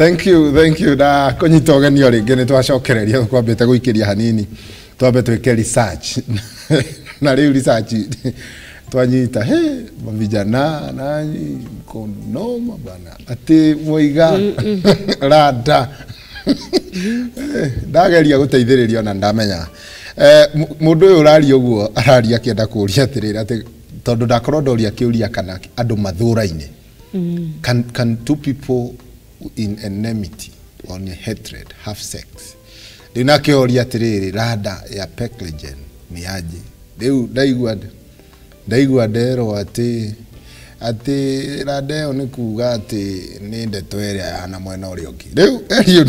Thank you, thank you. Na kũnyita ũgeni o rĩngĩ nĩ twacokereria kwambĩte gũikĩria hanini, twambe twĩke research na rĩu research twanyita he mavijana nanyi mko noma bana, atĩ mwoiga rada. Ndageria gũteithĩrĩria ona ndamenya mũndũ ũyũ ũraria ũguo araria akĩenda kũũria atĩrĩrĩ, atĩ tondũ ndakorwo ndoria kĩũria kana andũ mathũraine, can two people in enmity or in hatred have sex? Rĩu nakĩoria atĩrĩrĩ, rada ya Peclegen nĩ aje? Rĩu ndaigua nderwo atĩ rada ĩyo nĩ kuga atĩ nĩ ndeto ĩrĩa ya na mwena ũrĩa ũngĩ. Rĩu Eliud,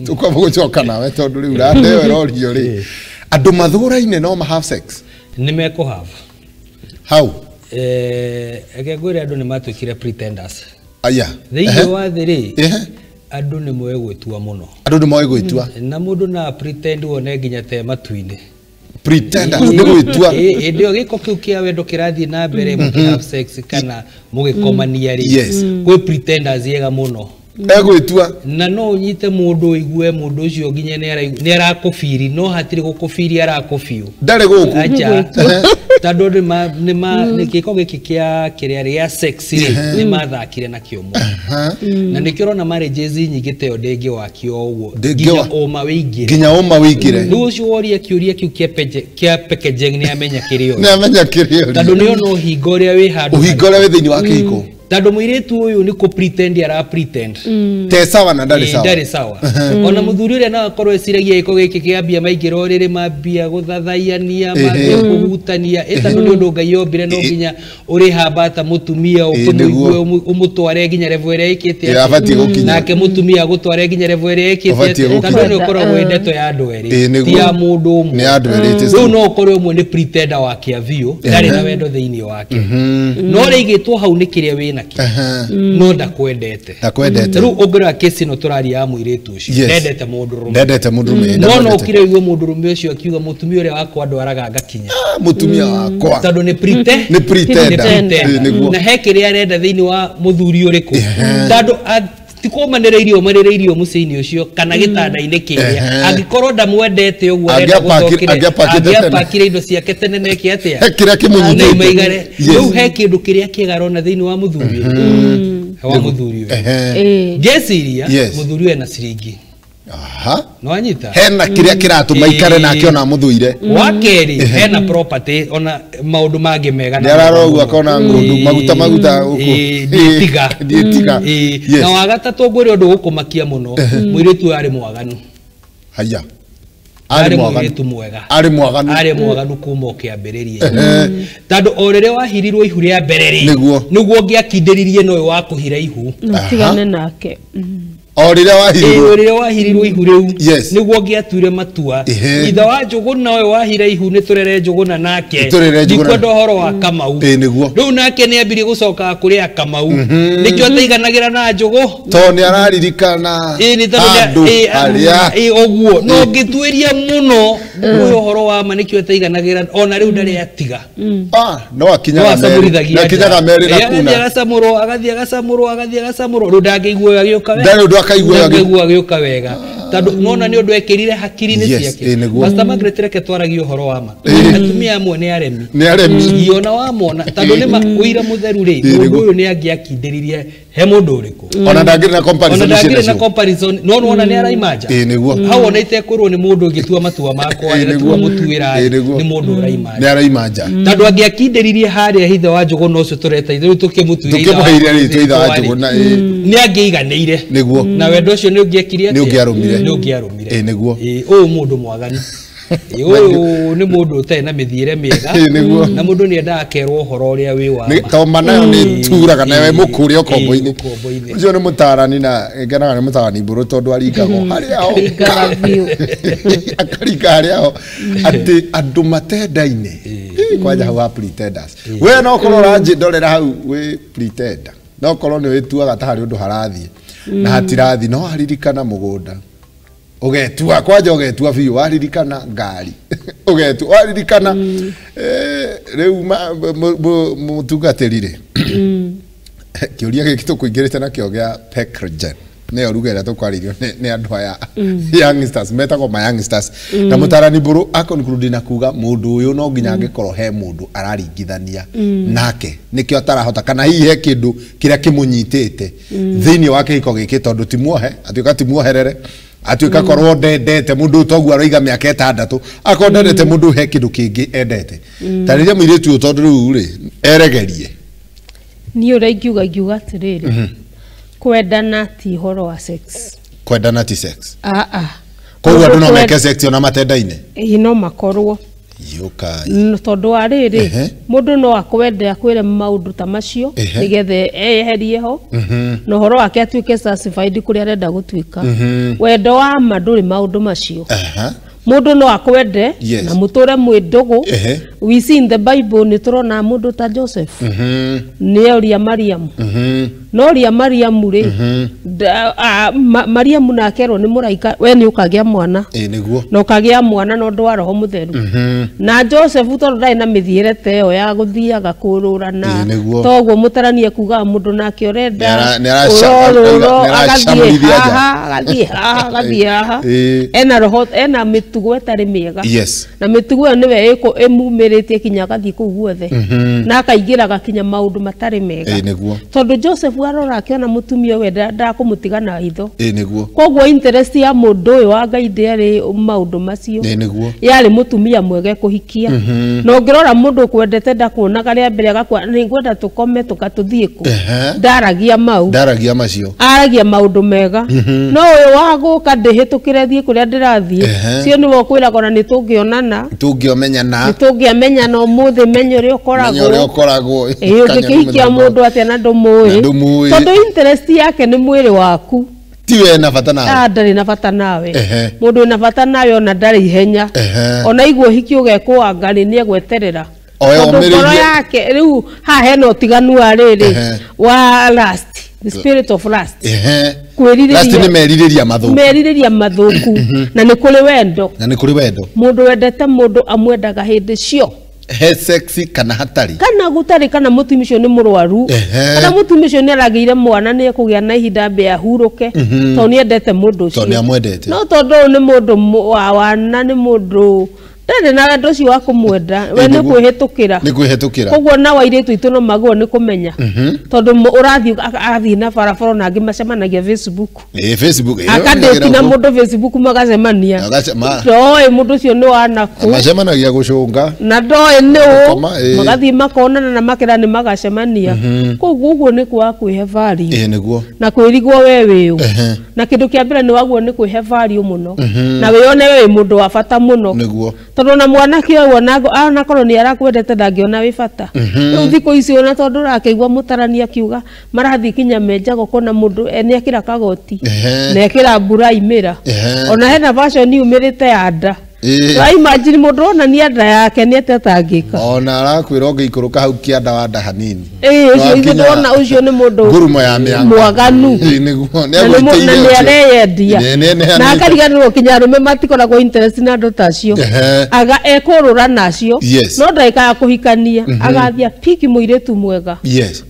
tũkwamba gũcoka nawe tondũ rĩu rada ĩyo ĩrorio rĩ, andũ mathũraine no ma have sex? Nĩ mekũhave. How? Reke ngwĩre, andũ nĩ matuĩkire pretenders. Aya. Thĩinĩ wa thĩ rĩ, andũ nĩ moĩ gwĩtua mũno. Andũ nĩ moĩ gwĩtua. Na mũndũ na pretend wone nginya te matu-inĩ. Pretenders nĩ gwĩtua. Hĩndĩ ĩyo gĩko kĩu kĩa wendo kĩrathiĩ na mbere, mũkĩ have sex kana mũgĩkomania rĩ, kwĩ pretenders ega mũno. Egwĩtua. Na no ũnyite mũndũ ũigue mũndũ ũcio nginya nĩ arakũbiri, no hatirĩ gũkũbiri arakũbiũ. Ndarĩ gũkũ. Acha. Tondũ nĩ gĩko gĩkĩ kĩa kĩrĩa gĩa sex rĩ, nĩ mathakire nakĩo mũno. Na nĩkĩo ũrona marriages nyingĩ ta ĩyo ndĩngĩwakio o ũguo. Nginya ũma wĩingĩre. Nginya ũma wĩingĩre. Rĩu ũcio woria kĩũria kĩu kĩa Pekejeng nĩ amenya kĩrĩa oria. Nĩ amenya kĩrĩa oria. Tondũ nĩ ona ũhinga ũrĩa wĩ handũ. Ũhinga ũrĩa wĩ thĩinĩ wa kĩhiko. Tondũ mũirĩtu ũyũ nĩ kũ pretend ara pretend. Te sawa na ndarĩ sawa. Ndarĩ sawa. Ona mũthuri ũrĩa no akorwo eciragia gĩko gĩkĩ kĩambia maingĩra ũrĩrĩ, mambia gũthathaiania, mambia kũhutania. Tondũ nĩ ũndũ Ngai ombire, no nginya ũrĩhambata mũtumia ũkĩmũigue ũmũtware nginya level ĩrĩa ĩkĩte atĩa. Abatiĩ gũkinya. Nake mũtumia agũtware nginya level ĩrĩa ĩkĩte atĩa. Tondũ nĩ ũkoragwo wĩ ndeto ya andũ erĩ, ti ya mũndũ ũmwe. Nĩ ya andũ erĩ, it is Rĩu no ũkorwo ũmwe nĩ pretender wa kĩa biũ, ndarĩ na wendo thĩinĩ wake. No rĩigĩtwo hau nĩ kĩrĩa wĩ nakĩo. No ndakwendete. Ndakwendete. Rĩu ũngĩrora kesi ĩno tũraria ya mũirĩtu ũcio, ndendete mũndũrũme. Ndendete mũndũrũme, No ndamwendete. ũkire ũigue mũndũrũme ũcio akiuga mũtumia ũrĩa wakwa ndwaraga ngakinya. Mũtumia wakwa. Tondũ nĩ Nĩ pretender. Nĩ pretender. Nĩguo. Na he kĩrĩa arenda thĩinĩ wa mũthuri ũrĩkũ. Tondũ ti kũmanĩrĩirio ũmanĩrĩirio mũciĩ-inĩ ũcio kana gĩtanda-inĩ kĩrĩa. Angĩkorwo ndamwendete ũguo arenda gũthokire, Angĩapakĩte tene. angĩapakire indo ciake tene na eke atĩa? He kĩrĩa kĩmũnyitĩte. Na imaigare. Rĩu he kĩndũ kĩrĩa kĩega arona thĩinĩ wa mũthuri ũyũ. Wa mũthuri ũyũ. Ngeciria, mũthuri ũyũ ena ciringi. Nĩwanyita? Hena kĩrĩa kĩratũma aikare nake ona amũthũire. Wa kerĩ, hena property ona maũndũ mangĩ mega na Nĩ ararora ũguo maũndũ akona ng'ũndũ, maguta, maguta gũkũ. Ndiĩtiga. Ndiĩtiga. Na wa gatatũ ngwĩre ũndũ ũgũkũmakia mũno, mũirĩtu ũyũ arĩ mwaganu. Haya. Arĩ Arĩ mwaganu. mũirĩtu mwega. Arĩ mwaganu. Arĩ mwaganu kuma o kĩambĩrĩria. Tondũ o rĩrĩa wahirirwo ihu rĩa mbere rĩ, Nĩguo. nĩguo ũngĩakindĩririe na ũyũ wa kũhira ihu. Na ũtigane nake. O rĩrĩa wahirirwo. O rĩrĩa wahirirwo ihu rĩu, nĩguo ũngĩatuire matua. Ithe wa Njũgũna ũyũ wahira ihu nĩ tũrere Njũgũna nake. Nĩ tũrere Njũgũna. Ndikwenda ũhoro wa Kamau. Nĩguo. Rĩu nake nĩ ambirie gũcokaga kũrĩa Kamau. Nĩkĩo ataiganagĩra na Njũgũ. Tondũ nĩ araririkana Nĩ tondũ nĩ handũ harĩa. Ũguo. No ũngĩtuĩria mũno, ũyũ ũhoro wa ma nĩkĩo ataiganagĩra, ona rĩu ndarĩ atiga. No akinyaga No acamũrithagia merĩ. No akinyaga nja. merĩ na kuna. Agathiĩ agacamũrwo, agathiĩ agacamũrwo, agathiĩ agacamũrwo. Rĩu ndangĩigua agĩũka wega. Ndarĩ ũndũ akaigua agĩ- Ndangĩigua agĩũka wega. Tondũ nona nĩ ũndũ ekĩrire hakiri-inĩ ciake. Nĩguo. Pastor Margaret, reke twaragie ũhoro wa ma. Atumia amwe nĩ aremi. Nĩ aremi. Ĩ, ona wamona, tondũ nĩ ma ũira mũtheru rĩ, mũndũ Nĩguo. ũyũ nĩ angĩakindĩririe he mũndũ ũrĩkũ. Ona ndangĩrĩ na comparison Ona ndangĩrĩ icio na nacio. comparison, no nĩwona nĩ araima nja. Nĩguo. Hau ona itekwĩrwo nĩ mũndũ ũngĩtua matua makwa, na Nĩguo. tũkamũtuĩra Nĩguo. nĩ mũndũ ũraima nja. Nĩ araima nja. Tondũ angĩakindĩririe harĩa hithe wa Njũgũna ũcio tũreta ithuĩ, rĩu tũkĩmũtuĩra ithe wa Tũkĩmũheire rĩtwa ithe wa rĩ. Njũgũna, Nĩ angĩiganĩire. Nĩguo. Na wendo ũcio nĩ ũngĩekire atĩa? Nĩ ũngĩarũmire. Nĩ ũngĩarũmire. Nĩguo. Ũyũ mũndũ mwaganu. Ũyũ nĩ mũndũ ũtarĩ na mĩthiĩre mĩega. Nĩguo. Na mũndũ nĩ endaga akerwo ũhoro ũrĩa wĩ wa Nĩ ma. tondũ ma nayo nĩ turaga nawe mũkũrĩa ũkombo-inĩ. Ũkombo-inĩ. Ũcio nĩ mũtarani na ngenaga nĩ mũtarani mbũrũ tondũ aringagwo harĩa ho. Aringaga biũ. Akaringa harĩa ho. Atĩ andũ matendaine. Kwanja hau ha pretenders. We no ũkorwo ũranjĩndorera hau wĩ pretender. No ũkorwo nĩ wĩtuaga ta harĩ ũndũ harathiĩ. Na hatirathiĩ, no waririkana mũgũnda. Ũgetua, kwanja ũgetua biũ, waririkana ngari. Ũgetua, waririkana, rĩu mũtungatĩri rĩ. Kĩũria gĩkĩ tũkũingĩrĩte nakĩo gĩa Pecrogen. Nĩyo ruga ĩrĩa tũkwarĩirio nĩ andũ aya youngsters metagwo ma youngsters. Na mũtarani Mbũrũ a-conclude na kuga mũndũ ũyũ no nginya angĩkorwo he mũndũ araringithania nake nĩkĩo atarahota, kana hihi he kĩndũ kĩrĩa kĩmũnyitĩte thĩinĩ wa kĩhiko gĩkĩ, tondũ ti muohe, atuĩka ti muoherere, atuĩka korwo ndendete mũndũ toguo aroiga mĩaka 6 akorwo ndendete mũndũ he kĩndũ kĩngĩ endete. Tarĩria mũirĩtu ũyũ tondũ rĩu rĩ eregerie. Niĩ ũrĩa ingiuga atĩrĩrĩ, kwendana ti ũhoro wa sex. Kwendana ti sex. Koguo Koguo andũ no meke sex ona matendaine? Ĩĩ no makorwo. Yũkai. Tondũ wa rĩrĩ, mũndũ no akwende akwĩre maũndũ ta macio nĩgetha eyeherie ho na ũhoro wake atuĩke satisfied kũrĩa arenda gũtuĩka. Wendo wa ma ndũrĩ maũndũ macio. Mũndũ no akwende na mũtũre mwĩ ndũgũ. We see in the Bible nĩ tũrona mũndũ ta Joseph nĩ oria Mariamu. No oria Mariamu rĩ, Mariamu nake erwo nĩ mũraika, we nĩ ũkagĩa mwana. Ĩ nĩguo. Na ũkagĩa mwana na ũndũ wa Roho Mũtheru. Na Joseph tondũ ndarĩ na mĩthiĩre ta ĩyo ya gũthiaga kũrũrana, toguo mũtarani ekugaga mũndũ nake ũrenda ũrorũro agathiĩ haha agathiĩ haha agathiĩ haha. Ena roho, ena mĩtugo ĩtarĩ mĩega. Na mĩtugo ĩyo nĩwe ĩmumĩrĩtie kinya agathiĩ kũu guothe. Na akaingĩraga kinya maũndũ matarĩ mega. Tondũ Joseph arora akĩona mũtumia ũyũ ndakũmũtiga na hitho. Koguo interest ya mũndũ ũyũ wa Ngai ndĩarĩ maũndũ macio. Yarĩ mũtumia mwega kũhikia. Na ũngĩrora mũndũ ũkwendete ndakuonaga rĩa mbere agakwa nĩngwenda tũkome tũgatũthiĩ kũ. Ndaragia mau. Ndaragia macio. Aragia maũndũ mega. No ũyũ wa gũka ndĩhĩtũkĩre thiĩ kũrĩa ndĩrathiĩ. Cio nĩwe ũkwĩraga ona nĩtũngĩonana. Nĩtũngĩomenyana. Nĩtũngĩamenyana ũmũthĩ menye ũrĩa ũkoragwo. Menye ũrĩa ũkoragwo. Ĩĩ ũngĩkĩhikia mũndũ atĩa na ndũmũĩ. Tondũ interest yake nĩ mwĩrĩ waku. Ti we na bata nawe. Ndarĩ na bata nawe. Mũndũ wĩna bata nawe ona ndarĩ ihenya. Ona igua ũhiki ũgekwo anga rĩ nĩegweterera. Tondũ ngoro yake rĩu haha hena ũtiganu wa rĩrĩ wa lust, the spirit of lust. Kwĩrirĩria. Lust nĩ merirĩria mathũku. Merirĩria mathũku. Na nĩ kũrĩ wendo. Na nĩ kũrĩ wendo. Mũndũ wendete mũndũ amwendaga hĩndĩ cio. He sexy kana hatarĩ. Kana gũtarĩ, kana mũtumia ũcio nĩ mũrwaru. Kana mũtumia ũcio nĩ aragĩire mwana nĩ ekũgĩa na ihinda ambe ahurũke. Tondũ nĩ endete mũndũ ũcio. Tondũ nĩ amwendete. No tondũ ũyũ nĩ mũndũ wa wana, nĩ mũndũ ndarĩ na wendo ũcio wa kũmwenda. We nĩ kwĩhĩtũkĩra. Nĩ kwĩhĩtũkĩra. Koguo nao airĩtu aitũ no magwo nĩ kũmenya. Tondũ ũrathiĩ agathiĩ na barabara na angĩ macemanagia Facebook. Ĩ Facebook. Akandĩki na mũndũ Facebook magacemania. Ndoĩ mũndũ ũcio nĩ wa nakũ. Macemanagia gũcũnga. Na ndoĩ nĩ ũ. Magathiĩ makonana na makera nĩ magacemania. Koguo ũguo nĩ kwaga kwĩhe value. Ĩ nĩguo. Na kwĩrigwo we wĩ ũ. Na kĩndũ kĩa mbere nĩ waguo nĩ kwĩhe value mũno. Na wĩyone we wĩ mũndũ wa bata mũno. Nĩguo. Tondũ na mwanake ũyũ onakorwo nĩ arakwendete ndangĩona wĩ bata. Rĩu thikũ ici ona tondũ ũrakĩigua mũtarani akiuga marathiĩ kinya menjagwo kuona mũndũ nĩ ekĩra kagoti na ekĩra mbura imĩra. Ona hena fashion yumĩrĩte ya nda. Wa imagine mũndũ onania nda yake nĩ atetangĩka. Ona arakwĩra ũngĩikũrũka hau kĩanda wa nda hanini. Ĩĩ ũcio ithe ndona ũcio nĩ mũndũ ngurumo ya mĩanga. Mwaganu. Nĩguo nĩ areyendia. Na akariganĩrwo kinya arũme matikoragwo interest na andũ ta acio. Aga ekũrũra nacio. No ndagĩka ya kũhikania agathiĩ piki mũirĩtu mwega.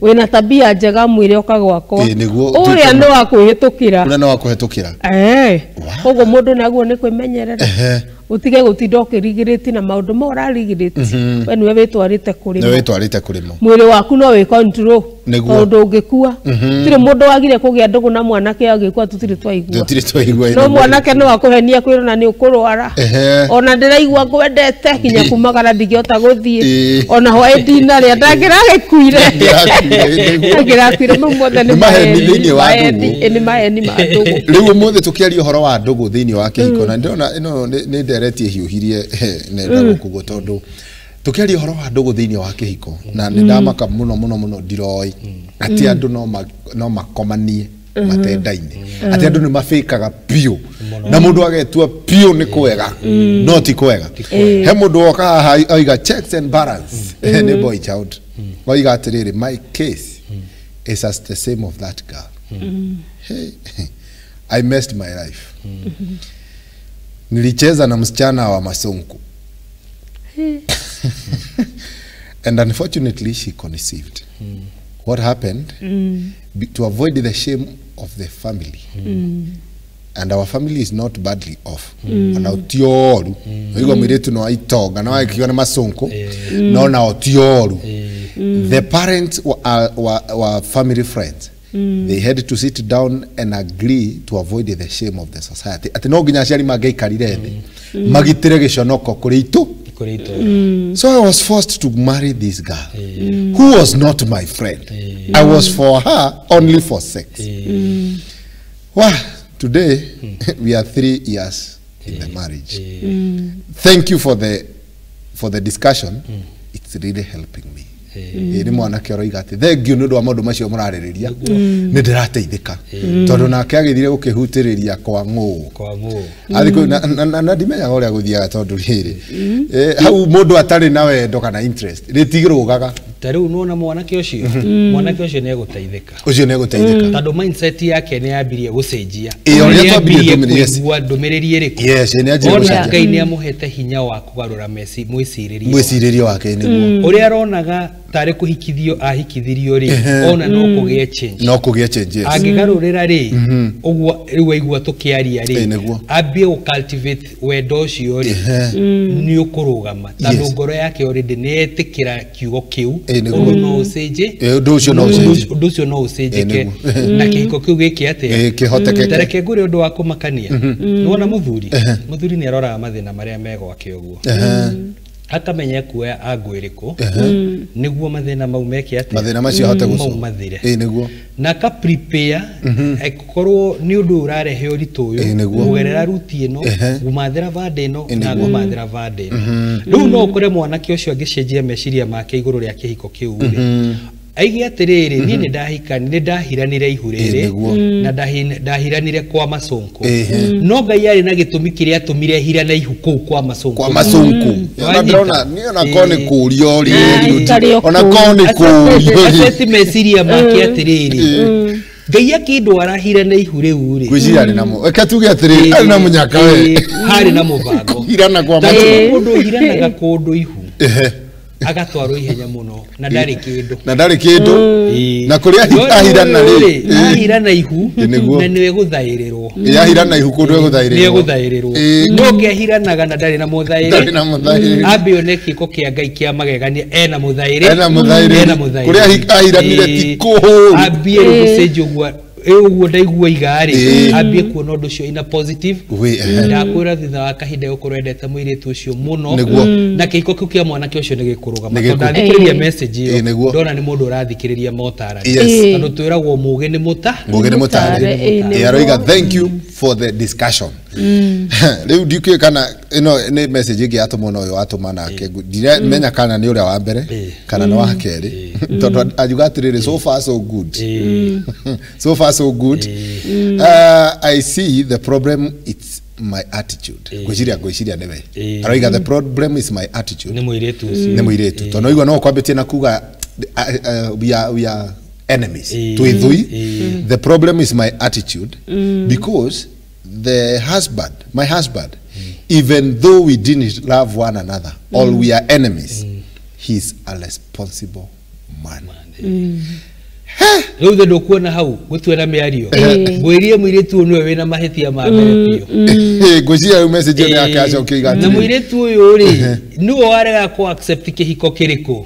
Wĩna tabia njega mwĩre ũka gwakwa. Ũrĩa nĩ wa kwĩhĩtũkĩra. Ũrĩa nĩ wa kwĩhĩtũkĩra. Koguo mũndũ naguo nĩ kwĩmenyerera. Utige gutinda ũkĩrigĩrĩti na maũndũ ma ũrarigĩrĩti. We nĩwe wĩtwarĩte kũrĩ mo. Nĩwe wĩtwarĩte kũrĩ mo. Mwĩrĩ waku no wĩ control. Tondũ ũngĩkua. Gũtirĩ mũndũ wagire kũgĩa ndũgũ na mwanake agĩkua tũtirĩ twaigua. Tũtirĩ twaigua. No mwanake no akũhenia kwĩrwo na nĩ ũkũrwara. Ona ndĩraigua ngwendete kinya kumagara ndingĩhota gũthiĩ. Ona hwaĩ ndinarĩa ndangĩragĩkuire. Ndangĩrakuire mau mothe nĩ maheni thĩinĩ wa ndũgũ. Nĩ maheni ma ndũgũ. Rĩu ũmũthĩ tũkĩaria ũhoro wa ndũgũ thĩinĩ wa kĩhiko na ndĩrona ĩno nĩ nderetie hiũhirie nenda gũkũ guo tondũ tũkĩaria ũhoro wa ndũgũ thĩinĩ wa kĩhiko na nĩ ndamaka mũno mũno mũno ndiroĩ atĩ andũ no makomanie matendaine atĩ andũ nĩ mabĩkaga biũ na mũndũ agetua biũ nĩ kwega no ti kwega. He mũndũ woka haha oiga checks and balance nĩ boy child oiga atĩrĩrĩ, my case is as the same of that girl. Hey, I messed my life. Nilicheza na msichana wa Masungu. And unfortunately she conceived. What happened? To avoid the shame of the family. And our family is not badly off. Ona ti oru. Oigua mũirĩtu no aitonga no aikio na masonko no na ti oru. The parents were family friends. They had to sit down and agree to avoid the shame of the society. Ati no nginya aciari mangĩikarire thĩ magitĩre gĩconoko kũrĩ itũ. So I was forced to marry this girl who was not my friend. I was for her only for sex. Well, today we are 3 years in the marriage. Thank you for the discussion. It's really helping me. Nĩ mwanake ũroiga atĩ thengiũ nĩ ũndũ wa maũndũ macio mũrarĩrĩria nĩ ndĩrateithĩka tondũ nake agĩthire gũkĩhutĩrĩria kwa ng'ũ na ndimenyaga ũrĩa gũthiaga tondũ rĩrĩ hau mũndũ atarĩ na wendo kana interest rĩtigĩrũgaga. Ta rĩu nĩwona mwanake ũcio nĩ egũteithĩka ũcio nĩ egũteithĩka tondũ mindset yake nĩ yambirie gũcenjia. Ũrĩa twambirie kũigua ndũmĩrĩri ĩrĩkũ. Yes, nĩ yanjirie gũcenjia. Ngai nĩ amũhete hinya wa kũgarũra mwĩcirĩrie wake nĩguo ũrĩa aronaga tarĩ kũhikithio ahikithirio rĩ ona no kũgĩe change. No kũgĩe change, yes. Angĩgarũrĩra rĩ ũguo rĩu aigua tũkĩaria rĩ ambie gũ cultivate wendo ũcio rĩ nĩ ũkũrũgama tondũ ngoro yake already nĩ etĩkĩra kiugo kĩu ũndũ no ũcenje ũndũ ũcio no ũcenjeke na kĩhiko kĩu gĩke atĩa kĩhotekeke. Tareke ngũre ũndũ wa kũmakania nĩwona mũthuri nĩ aroraga mathĩna marĩa me gwake ũguo akamenya kuoya angũ ĩrĩkũ nĩguo mathĩna mau meke atĩa mathĩna macio ahote mau mathire nĩguo na aka prepare akorwo nĩ ũndũ ũrarehe ũritũ ũyũ kũgerera ruti ĩno ngũmathĩra bande ĩno na ngũmathĩra bande ĩno. Rĩu no ũkore mwanake ũcio angĩcenjia meciria make igũrũ rĩa kĩhiko kĩu rĩ aige atĩrĩrĩ niĩ nĩ ndahiranire ihu rĩrĩ na ndahiranire kwa masonko no Ngai arĩ na gĩtũmi kĩrĩa atũmire hirane ihu kũu kwa masonko. Kwa masonko ndĩrona niĩ ona korwo nĩ kũũrio rĩ ona korwo nĩ kũũrio aceti meciria make atĩrĩrĩ Ngai akĩndwara hirane ihu rĩu rĩ ngwĩciria arĩ na reke tuge atĩrĩrĩ arĩ na mũnyaka we harĩ na mũbango hirana kwa masonko mũndũ hiranaga kũndũ ihu agatwarwo ihenya muno na ndarĩ kĩndũ na kũrĩa ahirana rĩ ahirana ihu na nĩwe gũthaĩrĩrwo ahirana ihu kũndũ egũthaĩrĩrwo no ngĩahiranaga na ndarĩ na mũthaĩrĩ ambe one kĩko kĩa Ngai kĩa magegania ena mũthaĩrĩ kũrĩa ahiranire ti kũhũru ambie rĩu gũcenjia ũguo ũguo ndaigua iga-rĩ ambie kuona ũndũ ũcio ina positive ndakwĩra thutha wa kahinda gũkorwo endete mũirĩtu ũcio mũno na kĩhiko kĩu kĩa mwanake ũcio nĩ gĩkũrũgama tondũ ndathikĩrĩria message ĩyo ndona nĩ mũndũ ũrathikĩrĩria motarani tondũ twĩragwo mũgĩ nĩ mũtare. Aroiga thank you for the discussion. Rĩu ndiũĩ kana ĩno nĩ message ĩngĩ yatũmwo na ũyũ watũma nake ndiramenya kana nĩ ũrĩa wa mbere kana nĩ wa kerĩ tondũ anjuga atĩrĩrĩ so far so good. So far so good. I see the problem, it's my attitude. Ngwĩciria nĩwe aroiga the problem is my attitude. Nĩ mũirĩtu ũcio nĩ mũirĩtu tondũ oigua no kwambĩtie na kuga we are enemies twĩ thũi. The problem is my attitude because the husband, my husband, even though we didn't love one another or we are enemies, he's a responsible man. Rĩu thĩ ndũkuona hau gũtue na mĩario ngwĩrie mũirĩtu ũyũ nĩwe wĩna mahĩtia ma mbere biũ. Ngwĩciria rĩu message ĩyo yake acokia igatĩrĩ na mũirĩtu ũyũ rĩ nĩwe warega kũ accept kĩhiko kĩrĩkũ.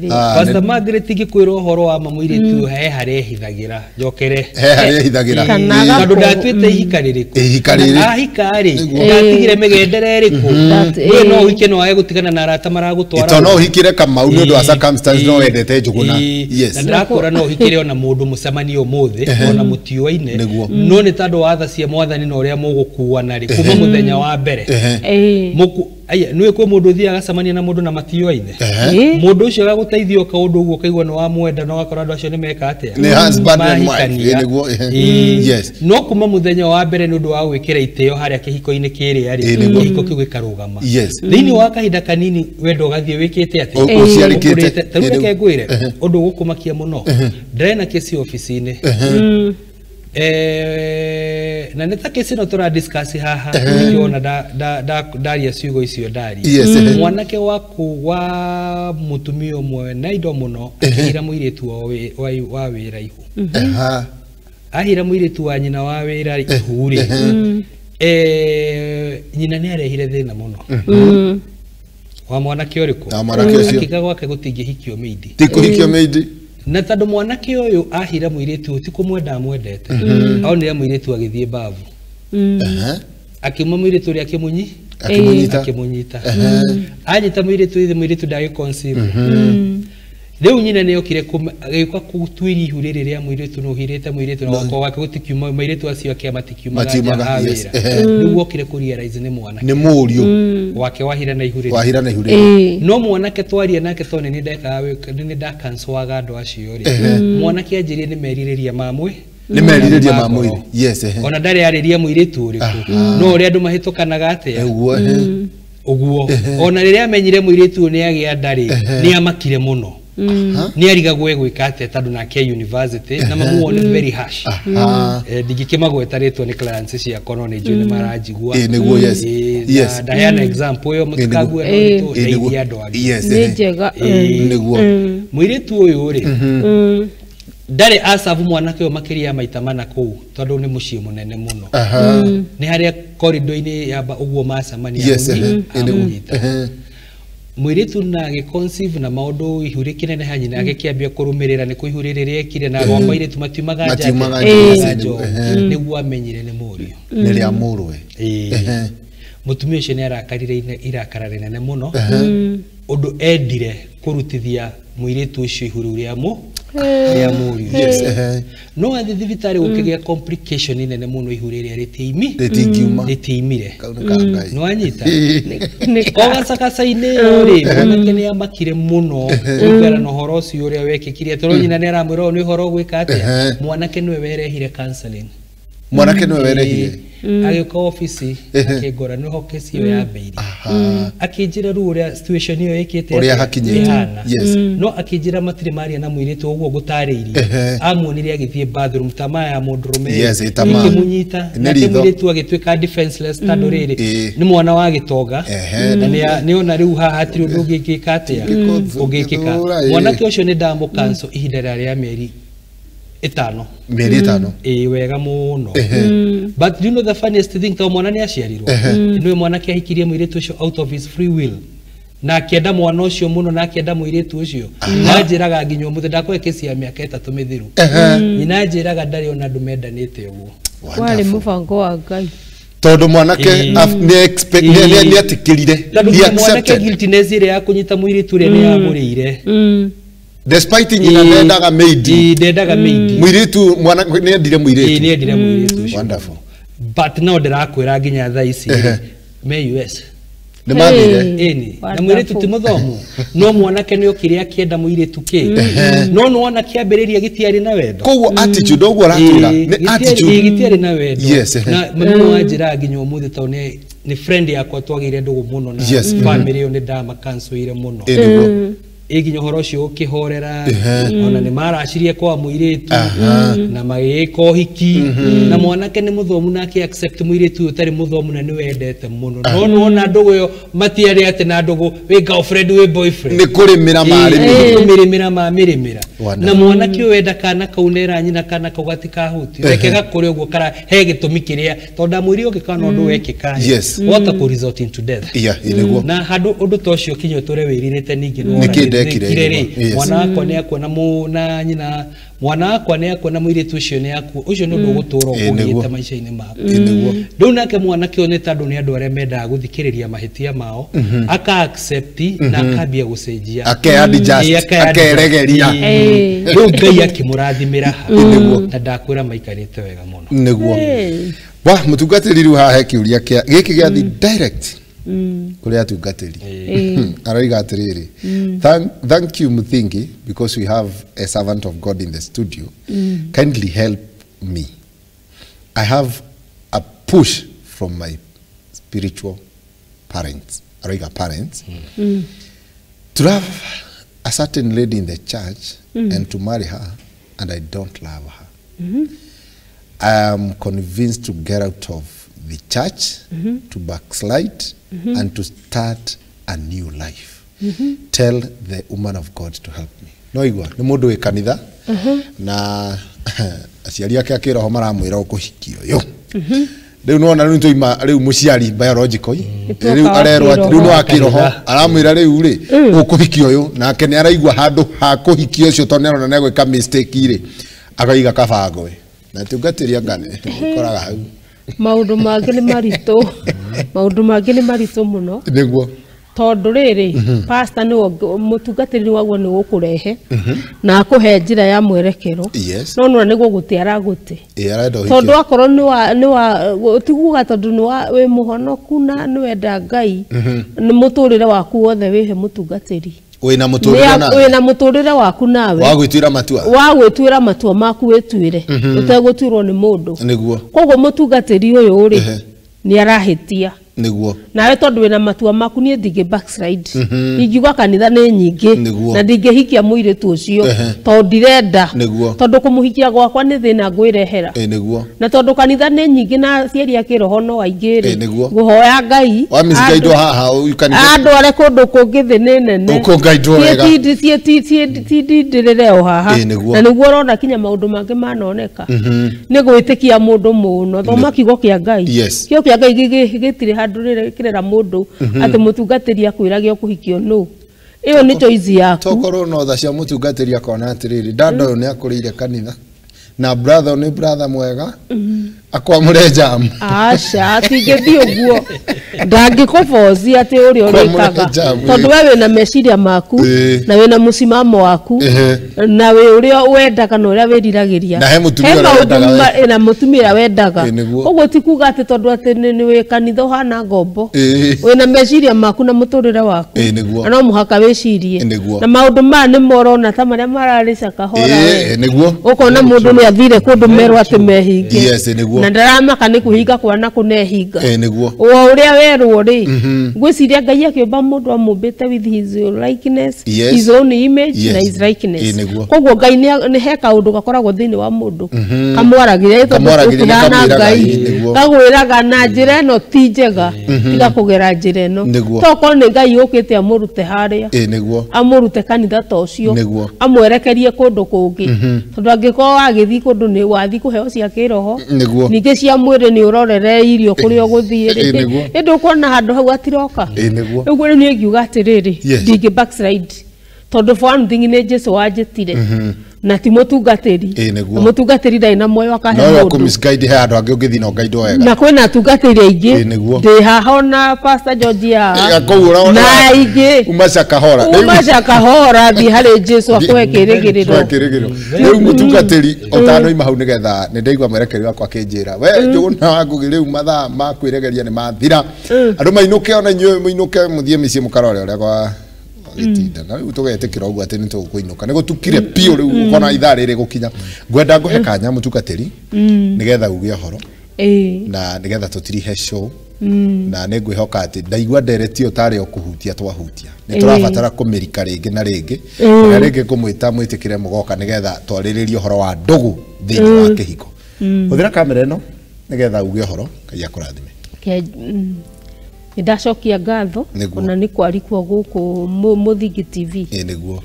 Pastor Margaret ngĩkwĩra ũhoro wa ma mũirĩtu ũyũ he harĩa ehithagĩra njokere he harĩa ehithagĩra tondũ ndatuĩte ihika rĩrĩkũ ahika rĩ ndatigire mĩgendere ĩrĩkũ we no ũhike no wage gũtigana na arata maragũtwara to no ũhikire Kamau nĩ ũndũ wa circumstance no wendete Njũgũna. Yes, na ndĩrakwĩra no ũhikire ona mũndũ mũcemanio ũmũthĩ ona mũtiũaine no nĩ tondũ wa tha cia mwathani na ũrĩa mũgũkuana rĩ kuma mũthenya wa mbere aya nĩũĩ kwĩ mũndũ ũthiaga agacemania na mũndũ na matiũaine mũndũ ũcio agagũteithia kaũndũ ũguo ũkaigua nĩ wamwenda na ũgakora andũ acio nĩ meka atĩa nĩ husband and wife. Yes, no kuma mũthenya wa mbere nĩ ũndũ wa gwĩkĩra itĩo harĩa kĩhiko-inĩ kĩrĩa rĩ kĩhiko kĩu gĩkarũgama thĩinĩ wa kahinda kanini wendo ũgathiĩ wĩkĩte atĩa ũciarĩkĩte. Ta rĩu reke ngwĩre ũndũ ũgũkũmakia mũno ndĩrĩ na kĩsi obici-inĩ na nĩ ta kĩsi ĩno tũra discuss haha nĩkĩo ndaria ciugo icio ndaria mwanake waku wa mũtumia ũmwe na indo mũno akĩhira mũirĩtu wa wĩra ihu Ahira mũirĩtu wa nyina wa wĩra ihu rĩ nyina nĩ arehire thĩna mũno wa mwanake ũrĩkũ Wa mwanake ũcio. Akiga gwake gũtingĩhikio mĩindi Ti kũhikio mĩindi. Na tondũ mwanake ũyũ ahira mũirĩtu ũyũ ti kũmwenda amwendete onire mũirĩtu agĩthiĩ bavu akiuma mũirĩtu ũrĩa akĩmũnyita akĩmũnyita anyita mũirĩtu ithe mũirĩtu ndagĩ conceive rĩu nyina nĩ okire agĩũka gũtuĩria ihu rĩrĩ rĩa mũirĩtu na ũhirĩte mũirĩtu na gwakwa gwake gũtikiuma mairĩtu acio ake matikiumaga nja a wĩra rĩu okire kũ realize nĩ mwanake nĩ mũriũ wake wahira na ihu rĩrĩ wahira na ihu rĩrĩ no mwanake twaria nake tondũ nĩ ndekaga nĩ ndakancoaga andũ acio rĩ mwanake anjĩrire nĩ merirĩria ma mwĩ nĩ merirĩria ma mwĩrĩ yes ona ndarĩ arĩria mũirĩtu ũrĩkũ no ũrĩa andũ mahĩtũkanaga atĩa ũguo ũguo ona rĩrĩa amenyire mũirĩtu ũyũ nĩ agĩa ndarĩ nĩ amakire mũno nĩ arigagwo egwĩka atĩa tondũ nake university na mamu wao nĩ very harsh ndingĩkĩmagweta rĩtwa nĩ clients ciakwa no nĩ njũĩ nĩ maranjigua nĩguo yes yes ndaheana example ĩyo mũtikague no nĩtũteithie andũ angĩ nĩ njega nĩguo mũirĩtu ũyũ rĩ ndarĩ acabu mwanake ũyũ makĩria ya maita mana kũu tondũ nĩ mũciĩ mũnene mũno nĩ harĩa corridor-inĩ yamba ũguo macemania amũnyita mũirĩtu na agĩconceive na maũndũ ihu rĩkĩneneha nyina agĩkĩambia kũrũmĩrĩra nĩ kũ ihu rĩrĩ rĩekire na gwakwa airĩtu matiumaga nja nĩguo amenyire nĩ mũriũ nĩ rĩa mũrũwe mũtumia ũcio nĩ arakarire irakara rĩnene mũno ũndũ endire kũrutithia mũirĩtu ũcio ihu rĩu rĩa mũriũ no athiĩ thibitarĩ gũkĩgĩa complication nene mũno ihu rĩrĩa rĩtiimire nĩ wanyita o gacagaca-inĩ ĩyo rĩ mwanake nĩ amakire mũno kũringana na ũhoro ũcio ũrĩa wekĩkire tondũ nyina nĩ aramwĩra ũyũ nĩ ũhoro ũgwĩka atĩa mwanake nĩwe werehire counseling mwanake nĩwe werehire agĩũka obici akĩngora nĩho kesi ĩyo yambĩirie akĩnjĩra rĩu ũrĩa situation ĩyo ĩkĩte ũrĩa hakinyĩte no akĩnjĩra matirĩ maria na mũirĩtu ũguo ngũtarĩirie amuonire agĩthiĩ bathroom tamaa ya mũndũrũme ĩkĩmũnyita nake mũirĩtu agĩtuĩka defenseless tondũ rĩrĩ nĩ mwana wa gĩtonga na nĩona rĩu haha hatirĩ ũndũ ũngĩkĩka atĩa ũngĩkĩka mwanake ũcio nĩ ndamũkanco ihinda rĩa mĩeri 5 mĩeri 5 ĩ wega mũno but you know the funniest thing to mwana nĩ aciarirwo nĩwe mwanake ahikirie mũirĩtu ũcio out of his free will na akĩenda mwana ũcio mũno na akĩenda mũirĩtu ũcio na njĩraga nginya ũmũthĩ ndakũhe kesi ya mĩaka 3 mĩthiru nyina njĩraga ndarĩ ona andũ mendanĩte ũguo warĩ mũbango wa Ngai tondũ mwanake nĩ etĩkĩrire tondũ mwanake guiltiness ĩrĩa ya kũnyita mũirĩtu ũrĩa nĩ yamũrĩire despite nyina ndendaga maid ndendaga maid muiritu mwana nĩ endire muiritu nĩ endire muiritu ũcio wonderful but no ndĩrakwĩra nginya thaa ici me US nĩ mathire ĩni na muiritu ti mũthomu no mwanake nĩ okire akĩenda muiritu kĩ no nĩwona kĩambĩrĩria gĩtiarĩ na wendo koguo attitude ũguo ũratwĩra nĩ attitude gĩtiarĩ na wendo na mami wanjĩra nginya ũmũthĩ tondũ nĩ friend yakwa twagĩire ndũgũ mũno na family ĩyo nĩ ndamakancoire mũno nginya ũhoro ũcio ũkĩhorera ona nĩ maracirie kwa mũirĩtu na magĩĩka ũhiki na mwanake nĩ mũthomu na akĩ accept mũirĩtu ũyũ ũtarĩ mũthomu na nĩ wendete mũno no nĩwona ndũgũ ĩyo matiarĩ atĩ na ndũgũ wĩ girlfriend wĩ boyfriend nĩ kũrĩmĩra marĩmĩra kũmĩrĩmĩra mamĩrĩmĩra na mwanake ũyũ wenda kana kau nera nyina kana kau gatikahutio reke gakũre ũguo kara he gĩtũmi kĩrĩa tondũ ndamwĩrire ũngĩkona ũndũ wekĩka wota kũ result into death na handũ ũndũ ta ũcio kinya ũtũre wĩrirĩte ningĩ nĩ mwana wakwa nĩ akua na nyina mwana wakwa nĩ akua na mũirĩtu ũcio nĩ akua ũcio nĩ ũndũ ũgũtũra ũkũgĩte maica-inĩ maku rĩu nake mwanake ũyũ nĩ tondũ nĩ andũ arĩa mendaga gũthikĩrĩria mahĩtia mao aka accept na akambia gũcenjia akeregeria rĩu Ngai akĩmũrathimĩra ha na ndakwĩra maikarĩte wega mũno nĩguo wa mũtungatĩri rĩu haha he kĩũria gĩkĩ gĩathi direct kũrĩ atungatĩri aroiga atĩrĩrĩ thank you Muthingi because we have a servant of God in the studio kindly help me I have a push from my spiritual parents aroiga parents to love a certain lady in the church and to marry her and I don't love her I am convinced to get out of the church to backslide and to start a new life. Tell the woman of God to help me. No igua ni mundu wi kanitha na Aciari ake akĩroho maramwĩra ũkũhikia ũyũ. Rĩu nĩwona rĩu tũima rĩu mũciari biological rĩu arerwo atĩ rĩu nĩ wa kĩroho aramwĩra rĩu rĩ ũkũhikia ũyũ nake nĩ araigua handũ ha kũhikia ũcio tondũ nĩarona nĩegwĩka mistake rĩ akaiga kabango na tungatĩria ngane ũkoraga hau. Maũndũ mangĩ nĩ maritũ. Maũndũ mangĩ nĩ maritũ mũno. Nĩguo. Tondũ rĩrĩ pastor nĩ mũtungatĩri waguo nĩ gũkũrehe na akũhe njĩra ya mwerekero. No nona nĩ gũgũte aragũte. Tondũ akorwo nĩ wa tiguga tondũ nĩ wa wĩ mũhonoku na nĩ wenda Ngai nĩ mũtũrĩre waku wothe wĩhe mũtungatĩri. Wĩna mũtũrĩre nawe. Wĩna mũtũrĩre waku nawe. Wa gwĩtuĩra matua. Wa gwĩtuĩra matua maku wĩtuĩre. Ũtegũtuĩrwo nĩ mũndũ. Nĩguo. Koguo mũtungatĩri ũyũ rĩ nĩ arahĩtia. Nĩguo. Nawe tondũ wĩna matua maku niĩ ndingĩ backslide. Ingiuga kanitha nĩ nyingĩ na ndingĩhikia mũirĩtu ũcio tondũ ndirenda. Tondũ kũmũhikia gwakwa nĩ thĩna ngwĩrehera. Nĩguo. Na tondũ kanitha nĩ nyingĩ na aciari a kĩroho no aingĩ rĩ ngũhoya Ngai andware kũndũ kũngĩ thĩ nĩ nene. Tindĩrĩre o haha. Na nĩguo ũrona kinya maũndũ mangĩ manoneka. Nĩ gwĩtĩkia mũndũ mũno. Thoma kiugo kĩa Ngai. Kiugo kĩa Ngai gĩtirĩ handũ kirera mũndũ atĩ mũtungatĩri akwĩrage ũkũhikio nũ. Ĩyo nĩ choice yaku. Tokorwo no tha cia mũtungatĩri akona atĩrĩrĩ dada ũyũ nĩ akũrĩire kanitha na brother nĩ brother mwega akwamũre jam. Aca atingĩthiĩ ũguo ndangĩkũboci atĩ ũrĩa ũrĩkaga tondũ we wĩna meciria maku na wĩna mũcimamo waku na wĩ ũrĩa wendaga na ũrĩa wĩriragĩria na he mũtumia ũrĩa wendaga na mũtumia ũrĩa wendaga. Koguo ti kuga atĩ tondũ atĩ nĩ wĩ kanitha ũhana ngombo wĩna meciria maku na mũtũrĩre waku na no mũhaka wĩcirie na maũndũ maya nĩ morona ta marĩa mararĩca kahora ũkona mũndũ nĩ athire kũndũ merwo atĩ mehinge na ndaramaka nĩ kwĩhinga kwana kũnehinga o ũrĩa werwo rĩ ngwĩciria Ngai akĩũmba mũndũ amũmbĩte with his likeness, his own image na his likeness. Koguo Ngai nĩ he kaũndũ gakoragwo thĩinĩ wa mũndũ kamwaragĩria tondũ ũkũhana Ngai kagwĩraga na njĩra ĩno ti njega tiga kũgera njĩra ĩno tokorwo nĩ Ngai ũkĩte amũrute harĩa amũrute kanitha ta ũcio amwerekerie kũndũ kũngĩ tondũ angĩkorwo wagĩthiĩ kũndũ nĩ wathiĩ kũheo cia kĩroho ningĩ cia mwĩrĩ nĩ ũrorere irio kũrĩa ũgũthiĩ rĩ ĩndĩ ũkona handũ hau atiroka. Ũguo rĩu niĩ ngiuga atĩrĩrĩ ndingĩ backslide tondũ for one thing nĩ Jesũ wanjĩtire na ti mũtungatĩri na mũtungatĩri ndarĩ na muoyo akahe mũndũ. No kũmisguide he andũ angĩ ũngĩthiĩ na ũngaidwo wega na kwĩna atungatĩri aingĩ ndĩ haha ona Pastor George haha na aingĩ uma Cakahora thiĩ harĩ Jesũ akũhe kĩrĩgĩrĩro. Rĩu mũtungatĩri ũtanoima hau nĩgetha nĩ ndaigua mwerekeri wakwa akĩnjĩra we Njũgũna wa Ngũgĩ rĩu mathaa ma kwĩregeria nĩ mathira andũ mainũke ona inyuĩ mũinũke mũthiĩ mĩciĩ mũkarore ũrĩa kwa gĩtinda na rĩu tũgetĩkĩra ũguo atĩ nĩ tũkũinũka nĩ gũtukire biũ rĩu ũkona ithaa rĩrĩ gũkinya ngwenda ngũhe kanya mũtungatĩri nĩgetha uge ũhoro na nĩgetha tũtirihe show na nĩ ngwĩhoka atĩ ndaigua ndereti ĩyo tarĩ o kũhutia twahutia nĩ tũrabatara kũmĩrika rĩngĩ na rĩngĩ na rĩngĩ ngũmwĩta mwĩtĩkĩre mũgoka nĩgetha twarĩrĩrie ũhoro wa ndũgũ thĩinĩ wa kĩhiko. Hũthĩra kamera ĩno nĩgetha uge ũhoro Ngai akũrathime. Nĩ ndacokia ngatho ona nĩ kwarikwo gũkũ Mũthingi TV. Nĩguo.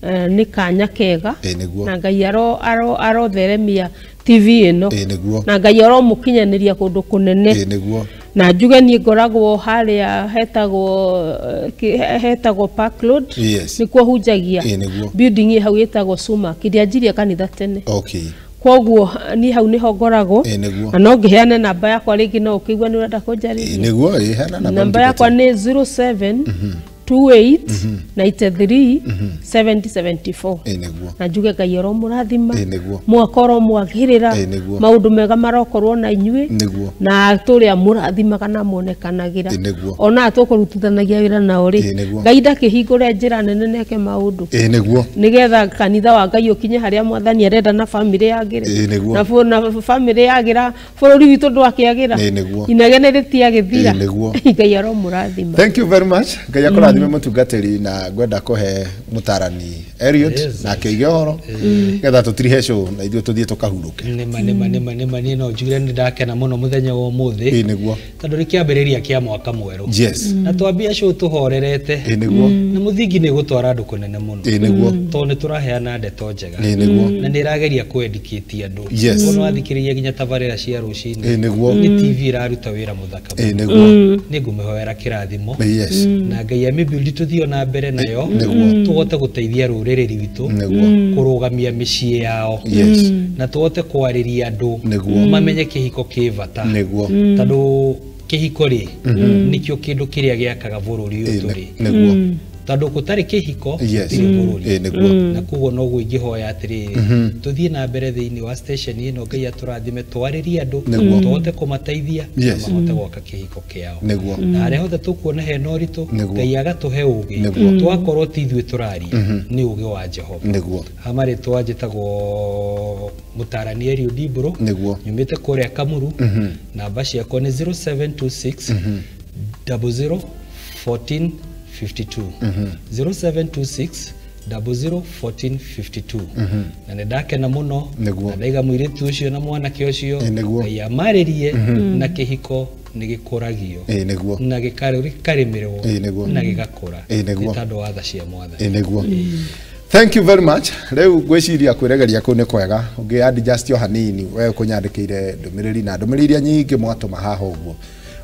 Nĩ kanya kega na Ngai arotheremia TV ĩno na Ngai aromũkinyanĩria kũndũ kũnene. Na njuge niĩ ngoragwo harĩa hetagwo Park Road nĩkuo hunjagia building ĩ hau ĩtagwo Sumac ndĩanjirie kanitha tene. Koguo niĩ hau nĩho ngoragwo na no ngĩheane namba yakwa rĩngĩ no ũkĩigua nĩ ũrenda kũnjarĩria. Nĩguo heana namba. Namba yakwa nĩ 07 28 93 70 74. Na njuge Ngai aromũrathima mwaka oromwagĩrĩra maũndũ mega marokorwo na inyuĩ na tũrĩa mũrathimaga na muonekanagĩra ona tũkũrutithanagia wĩra nao rĩ Ngai ndakĩhingũre njĩra nene neke maũndũ nĩgetha kanitha wa Ngai ũkinye harĩa mwathani arenda na bamĩrĩ yagĩre na bamĩrĩ yagĩra bũrũri witũ ndwakĩagĩra inegene rĩtiagĩthira. Ngai aromũrathima. Thank you very much. Ngai akũrathime. akũrathime mũtungatĩri na ngwenda kũhe mũtarani Eliud na akĩige ũhoro getha tũtirihe show na ithuĩ tũthiĩ tũkahurũke. Nĩma niĩ no njugire nĩ ndakena mũno mũthenya wa ũmũthĩ. Ĩĩ nĩguo. Tondũ nĩ kĩambĩrĩria kĩa mwaka mwerũ. Yes. Na twambia show tũhorerete. Ĩĩ nĩguo. Na mũthingi nĩ gũtwara andũ kũnene mũno. Ĩĩ nĩguo. Tondũ nĩ tũraheana ndeto njega. Ĩĩ nĩguo. Na nĩ ĩrageria kũ-educate andũ. Yes. Ũguo nĩwathikĩrĩria nginya tabarĩra cia rũcinĩ. Ĩĩ nĩguo. Nĩ TV ĩraruta wĩra mũthaka Ĩĩ mũno. nĩguo. Nĩ ngũmĩhoera kĩrathimo. Yes. Na Ngai amĩbuild tũthiĩ ona mbere nayo. Nĩguo. Tũhote gũteithia rũrĩrĩ rwitũ. Nĩguo. Kũrũgamia mĩciĩ yao. Yes. Na tũhote kwarĩria andũ. Nĩguo. Mamenye kĩhiko kĩ bata. Nĩguo. Tondũ kĩhiko rĩ nĩkĩo kĩndũ kĩrĩa gĩakaga bũrũri ũyũ tũrĩ. Nĩguo. Tondũ gũtarĩ kĩhiko Yes. gũtirĩ bũrũri. Ĩĩ nĩguo. Na koguo noguo ingĩhoya atĩrĩrĩ tũthiĩ na mbere thĩinĩ wa station ĩno Ngai atũrathime twarĩrie andũ Nĩguo. tũhote kũmateithia na Yes. mahote gwaka kĩhiko kĩao. Nĩguo. Na harĩa hothe tũkuona hena ũritũ Nĩguo. Ngai agatũhe ũgĩ. Nĩguo. Twakorwo ti ithuĩ tũraria nĩ ũgĩ wa Jehova. Nĩguo. Ha marĩtwa njĩtagwo mũtarani Eliud Mbũrũ. Nĩguo. Nyumĩte kũrĩa Kamuru. Namba ciakwa nĩ 0726 00 14 52. 0726 00 14 52. Na nĩ ndakena mũno Nĩguo. na ndaiga mũirĩtu ũcio na mwanake ũcio Ĩĩ nĩguo. Ngai amarĩrie na kĩhiko nĩ gĩkũragio Ĩĩ nĩguo. na gĩkarĩmĩrwo Ĩĩ nĩguo. na gĩgakũra Ĩĩ nĩguo. nĩ tondũ wa tha cia Mwathani. Ĩĩ nĩguo. Thank you very much. Rĩu ngwĩciria kwĩregeria kũu nĩ kwega. Ũngĩ adjust o hanini we ũkũnyandĩkĩire ndũmĩrĩri na ndũmĩrĩri iria nyingĩ mwatũma haha ũguo.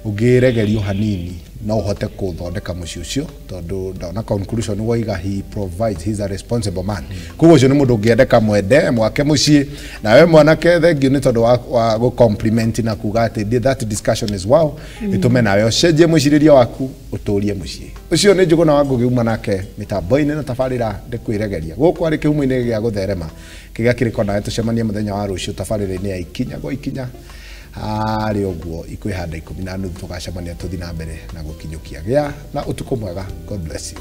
Ũngĩregerio hanini no ũhote kũthondeka mũciĩ ũcio tondũ ndona conclusion woiga he provides, he's a responsible man. Koguo ũcio nĩ mũndũ ũngĩendeka mwende mwake mũciĩ. Na we mwanake thank you nĩ tondũ wa gũ compliment na kuga atĩ that discussion is wow. Ĩtũme nawe ũcenjie mwĩcirĩrie waku ũtũrie mũciĩ. Ũcio nĩ Njũgũna wa Ngũgĩ uma nake mĩtambo-inĩ na tabarĩra ndĩkwĩregeria. Gũkũ arĩ kĩhumo-inĩ gĩa gũtherema kĩrĩa kĩrĩko nawe tũcemanie mũthenya wa rũciũ tabarĩra-inĩ ya ikinya gwa ikinya. Harĩ ũguo ikwĩhanda 10:30 tũgacemania tũthiĩ na mbere na gũkinyũkia. Gĩa na ũtukũ mwega. God bless you.